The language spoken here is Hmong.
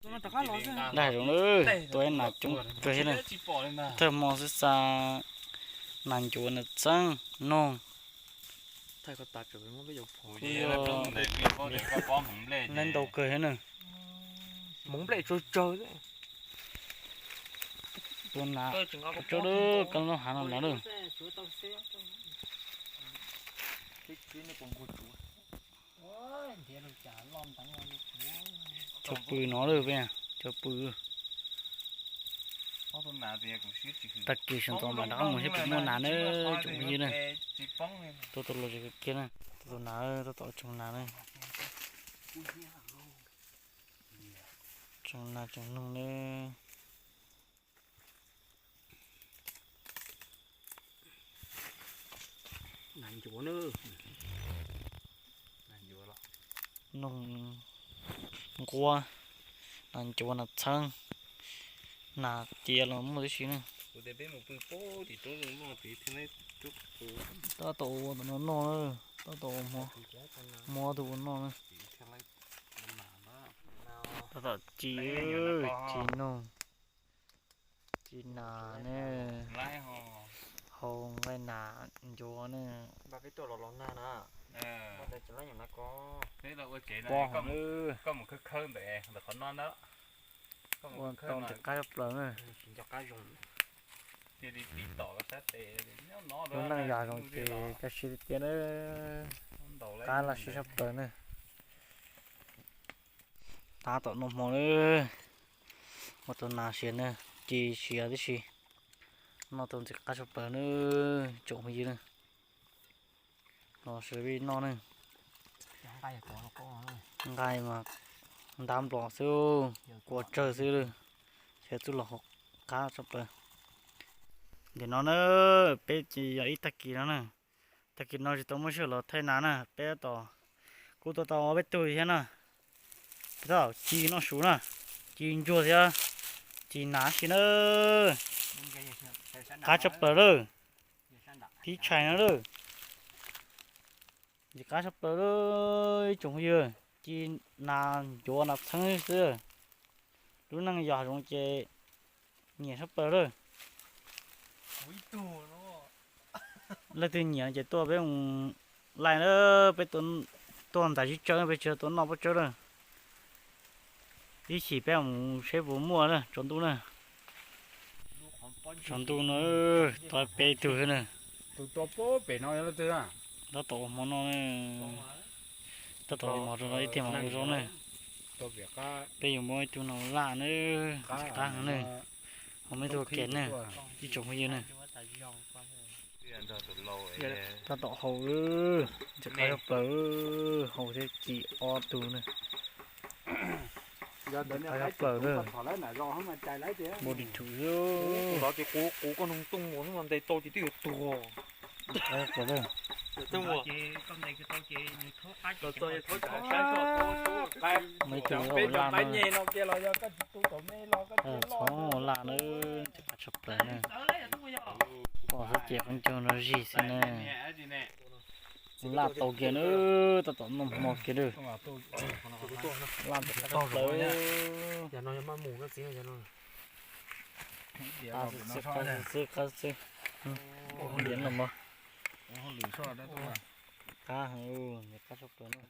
Dag zoov lawm, tua ib nas coob kawg thiab na. Thawj hmo xwb xa nas ncuav nas txheeb noog. Kuj yog ntau kawg thiab na. Tua nas, tso lawm, koj lub hav no na lawm. Cov pw no lawm, cov pw. Tag kis sawv ntxov mam rov qab mus seb puas muaj nas na, tsoom phooj ywg na. Tua tau los tsis kiag na, tua tau nas, tab tom tsoom nas na. Tsoom nas tsoom noog na. Noog nquab, nas ncuav nas txheeb, nas cia los muaj tib si na. Tab tom ua tom no noj na, tab tom ua hmo, hmo tus ua noj na. Tab tom ci, ci noog, ci nas ne, hau nqaij nas ncuav ne. Peb tuaj los los nag na, peb ntawd tsis laib nyoos na ko. Peb los ua tsev no, koj mus khawb khawb ntawm ntawm qhov no ntag. Ua tau ntxim qab tshaj plaws na. Cia li tiv tom sab tes nyob no. Lub neej yog zoo ces koj siab tiag tiag na. Qab laj siab tshaj plaws na. Tab tom noj hmo na. Ua tau nas siav na, ci siav tib si. Noj tau ntxim qab tshaj plaws na, tsoom phooj ywg na. Los sawv daws noj ne. Nqaij mas ntab nplos xwb, kua tsawg xwb, xyov txuj los hauv qab tshaj plaws. Nim no na, peb ces yog ib tag kis no na, tag kis no tsis tau muaj sij hawm los thaij nas na, peb tab tom, kuj tua tau ob peb tug thiab na. Peb tab tom ci noj su na, ci ntsuag thiab ci nas si na. Qab tshaj plaws lawm, tib tshais no lawm. Ntxim qab tshaj plaws lawm ib tsoom phooj ywg, ci nas ncuav nas txheeb xwb. Lub neej yog zoo ces nyiam tshaj plaws lawm. Leej twg nyiam ces tuaj peb mus laij na, peb tuaj ntais sib tsawb, peb tsis tuaj noj pob tsawb na. Ib chim peb mus seb puas muaj na, tsaus ntuj na. Tsaus ntuj no, tua peb tug xwb na. Tab tom ua hmo noj na. Tab tom ua hmo rau no ib tiag mas ua zoo na. Peb yuav muab ib tug no laj na, ntxim qab heev na. Ho muab ib tug kem na, ib tsoom phooj ywg na. Tab tom haus, ntxim qab tshaj plaws, haus thiab ci ob tug na. Ntxim qab tshaj plaws na. Npau li rhuv xwb. Ntxim qab tshaj plaws na. Muaj ib tug laj na. Txhob laj na, ntxim qab tshaj plaws na. Pom xwb ces qee caug no zig xwb na. Laj tau kiag na, tab tom noj hmo kiag na. Laj ntxim qab tshaj plaws. Qab xwb, qab xwb, qab xwb. Qab heev, ntxim qab tshaj plaws na.